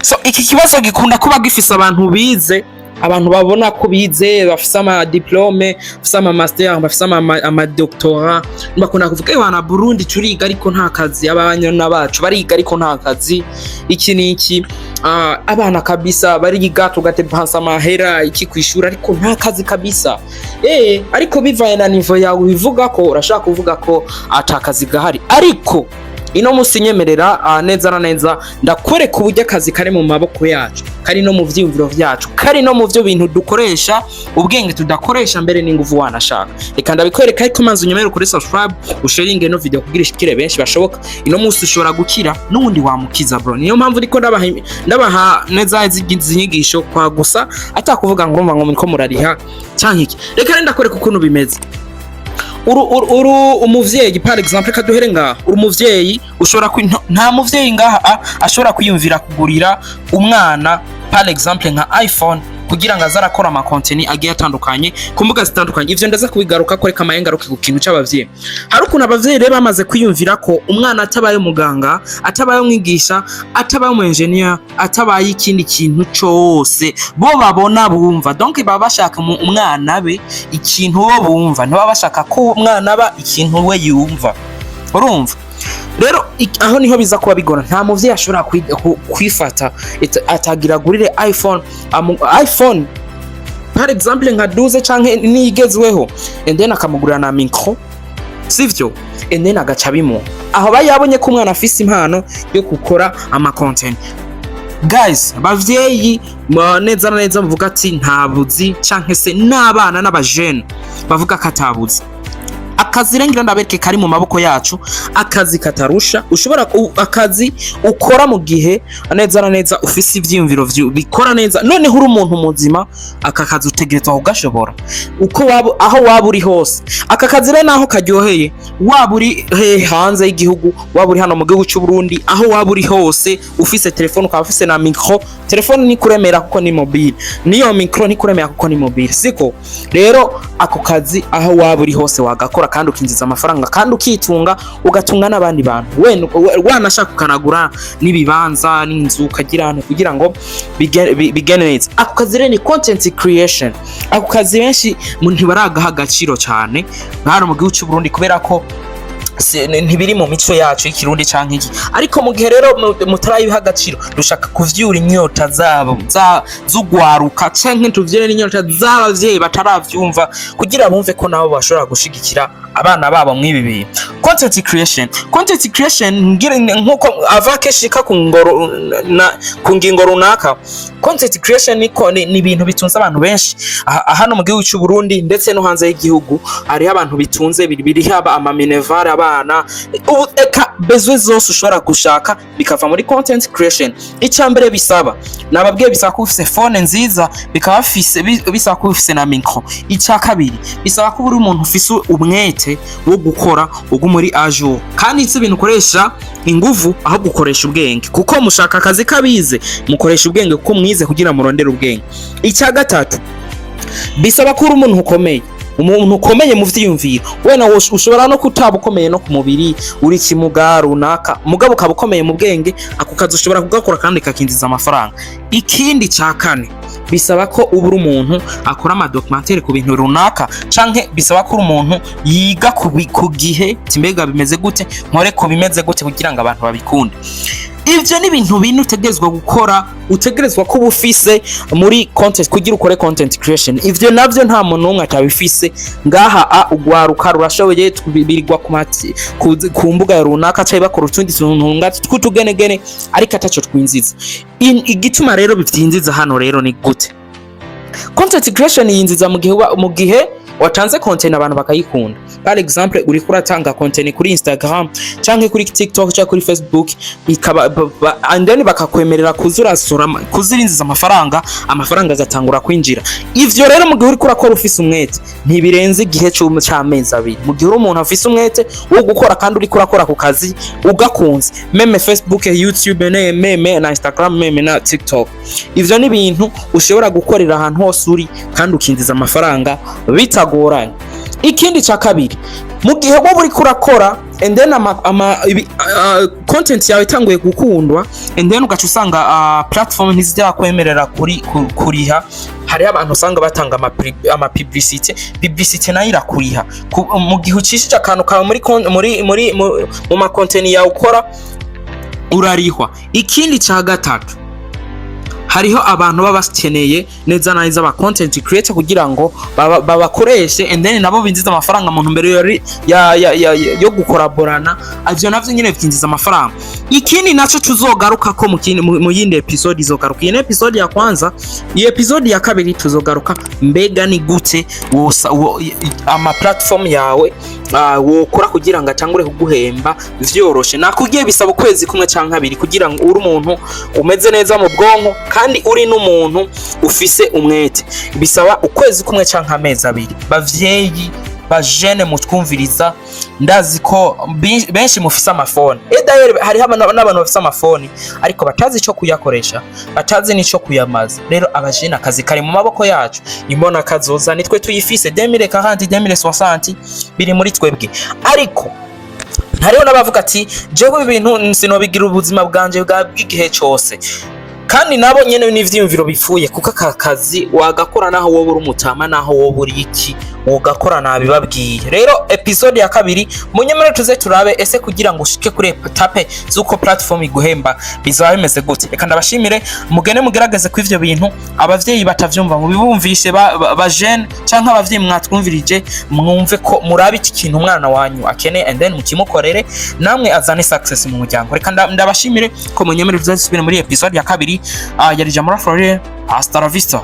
So iki kibazo gikunda kuba gifise abantu bize, abantu babona ko bize, bafise ama diplôme, bafise ama master, bafise ama doctorat. Bakunda kuvuga: "Ewana, Burundi turiga ariko nta kazi, abanyana bacu bariga ariko nta kazi, iki n'iki. Abana kabisa bariga, tugadepansa amahera iki kwishura, ariko nta kazi kabisa." Ariko bivaye na niveau yawe bivuga ko urashaka kuvuga ko ata kazi gahari, ariko ino musi nyemerera neza na neza ndakwereka uburyo akazi kari mu maboko yacu, kari no mu vyiyumviro vyacu, kari no mu vyo bintu dukoresha ubwenge, tudakoresha mbere n'inguvu wanashaka. Reka ndabikwereka, ariko manzi unyemere kuri subscribe, usharinge no video kugira ishikire benshi bashoboka. Ino musi ushobora gukira n'uwundi wamukiza, bro. Niyo mpamvu ndiko ndabaha neza izi nyigisho kwa gusa atakuvuga ngo urumva ngo muriko murariha canke iki. Reka rero ndakwereka ukuntu bimeze. Uru umuvyeyi, par exemple, reka duhere ngaha. Uri umuvyeyi, ushobora nta muvyeyi ngaha ashobora kwiyumvira kugurira umwana, par exemple, nka iPhone kugira ngo aze arakora ama content agiye atandukanye ku mbuga zitandukanye. Ivyo ndaza kubigaruka ko, reka maye ngaruke ku kintu c'abavyeyi. Hari ukuntu abavyeyi rero bamaze kwiyumvira ko umwana atabaye umuganga, atabaye umwigisha, atabaye umu engineer, atabaye ikindi kintu cose bo babona bumva, donc baba bashaka umwana be ikintu bo bumva, ntibaba bashaka ko umwana aba ikintu we yumva. Urumva rero aho niho biza kuba bigora. Nta muvyeyi ashobora kwifata atagira agurire iPhone, iPhone par exemple nka 12 canke niyigezweho, and then akamugurira na micro, sivyo? And then agaca abimuha aho bayabonye ko umwana afise impano yo gukora ama content. Guys, bavyeyi, neza na neza muvuga ati nta buzi, canke se n'abana n'abajene bavuga ko atabuzi, akazi rero ngira ndabereke kari mu maboko yacu, akazi katarusha. Ushobora akazi ukora mu gihe neza na neza ufise ivyiyumviro bikora neza, noneho uri umuntu muzima, aka kazi utegerezwa kugashobora uko waba, aho waba uri hose. Aka kazi rero naho karyoheye, waba uri he hanze y'igihugu, waba uri hano mu gihugu cy'u Burundi, aho waba uri hose, ufise telefone, ukaba ufise na micro. Telefone ntikuremera kuko ni mobile, niyo micro ntikuremera kuko ni mobile, siko? Rero ako kazi aho waba uri hose wagakora kandi ukinjiza amafaranga kandi ukitunga, ugatunga n'abandi bantu, wanashaka ukanagura n'ibibanza n'inzu, ukagira ahantu kugira ngo bigende neza. Ako kazi rero ni content creation. Ako kazi benshi ntibaragaha agaciro cyane hano mu gihugu cy'u Burundi kubera ko ntibiri mu mico yacu y'ikirundi canke iki. Ariko mu gihe rero mutarayiha agaciro, dushaka kuvyura inyota zabo z'ugwaruka, canke tuvyure n'inyota z'abavyeyi bataravyumva kugira bumve ko nabo bashobora gushigikira abana babo mw'ibi bintu. Content creation, content creation, ngire nkuko ava kenshi ka ku ngoro na ku ngingo runaka, content creation ni ibintu bitunze abantu benshi hano mu gihugu cy'u Burundi ndetse no hanze y'igihugu. Hariho abantu bitunze, biriho ama minerval abana ubu, eka bezwe zose ushobora gushaka bikava muri content creation. Icya mbere bisaba, nababwiye, bisaba kuba ufise phone nziza, bikaba bisaba kuba ufise na micro. Icya kabiri, bisaba kuba uri umuntu ufise umwete wo gukora, uguma uri à jour, kandi si ibintu ukoresha inguvu, ahubwo ukoresha ubwenge, kuko mushaka akazi kabize, mukoresha ubwenge kuko mwize kugira murondere ubwenge. Icya gatatu, bisaba ko uri umuntu ukomeye, umuntu ukomeye mu vyiyumviro. Wena ushobora no kutaba ukomeye no ku mubiri, uri kimuga runaka, mugabo ukaba ukomeye mu bwenge, ako kazi ushobora kugakora kandi kakinjiza amafaranga. Ikindi ca kane, bisaba ko uba uri umuntu akora ama documentaire ku bintu runaka, canke bisaba ko uri umuntu yiga ku gihe ati: "Mbega bimeze gute? Nkore ku bimeze gute kugira ngo abantu babikunde?" Ivyo ni ibintu bine utegerezwa gukora, utegerezwa kuba ufise muri content kugira ukore content creation. Ivyo navyo nta muntu n'umwe atabifise ngaha. Ugwaruka rurashoboye, birirwa ku mbuga runaka canke bakora utundi tuntu tw'utugenegene, ariko ataco twinziza. Igituma rero bivyinziza hano rero ni gute? Content creation yinziza mu gihe watanze content abantu bakayikunda. Par exemple, uriko uratanga content kuri Instagram canke kuri TikTok canke kuri Facebook, ikaba and then bakakwemerera kuzurasura, kuzirinziza amafaranga, amafaranga azatangura kwinjira. Ivyo rero mu gihe uriko urakora ufise umwete, ntibirenze igihe c'amezi 2. Mu gihe uri umuntu afise umwete wo gukora kandi uriko urakora ku kazi ugakunze, même Facebook, YouTube, même na Instagram, même na TikTok, ivyo ni ibintu ushobora gukorera ahantu hose uri kandi ukinjiza amafaranga bitagoranye. Ikindi ca kabiri, Mu gihe wowe uriko urakora and then content yawe itanguye gukundwa, and then ugaca usanga platform ntizizakwemerera kuriha. Hariho abantu usanga batanga ama publicité. Publicité nayo irakuriha. Mu gihe ucishije akantu kawe muri kon- muri muri mu, mu ma content yawe ukora, urarihwa. Ikindi ca gatatu, hariho abantu baba bakeneye neza na neza aba content creator kugira ngo babakoreshe and then nabo binjiza amafaranga mu ntumbero yo gukoraborana. Ivyo navyo nyene vyinjiza amafaranga. Ikindi naco tuzogaruka ko mu yindi episode izogaruka. Iyi ni episode ya kwanza. Iyi episode ya kabiri tuzogaruka mbega ni gute ama platform yawe wokora kugira ngo atangure kuguhemba vyoroshe. Nakubwiye, bisaba ukwezi kumwe canke 2 kugira ngo uri umuntu umeze neza mu bwonko kandi uri n'umuntu ufise umwete. Bisaba ukwezi kumwe canke amezi 2. Bavyeyi, bajene mutwumviriza, ndazi ko benshi mufise amafoni. D'ailleurs, hariho n'abantu bafise amafoni ariko batazi ico kuyakoresha, batazi n'ico kuyamaza. Rero abajene, akazi kari mu maboko yacu. Imbona kazoza nitwe tuyifise. 2040, 2060 biri muri twebwe. Ariko hariho n'abavuga ati: "Jewe ibi bintu sinobigira ubuzima bwanje bw'igihe cose." Kandi nabo nyene n'ivyiyumviro bipfuye, kuko aka kazi wagakora naho wowe uri umutama, naho wowe uri iki, wogakora. Nabibabwiye. Rero episode ya kabiri munyemere tuze turabe ese kugira ngo ushike kuri étape z'uko platform iguhemba bizaba bimeze gute. Reka ndabashimire. Mugende mugerageze ku ivyo bintu. Abavyeyi batavyumva mubibumvishe, ba jeune canke abavyeyi mwatwumvirije, mwumve ko murabe iki kintu umwana wanyu akeneye and then mukimukorere, namwe azane success mu muryango. Reka ndabashimire ko munyemere tuzasubire muri episode ya kabiri. Yari Jamara Flore. Hasta la vista.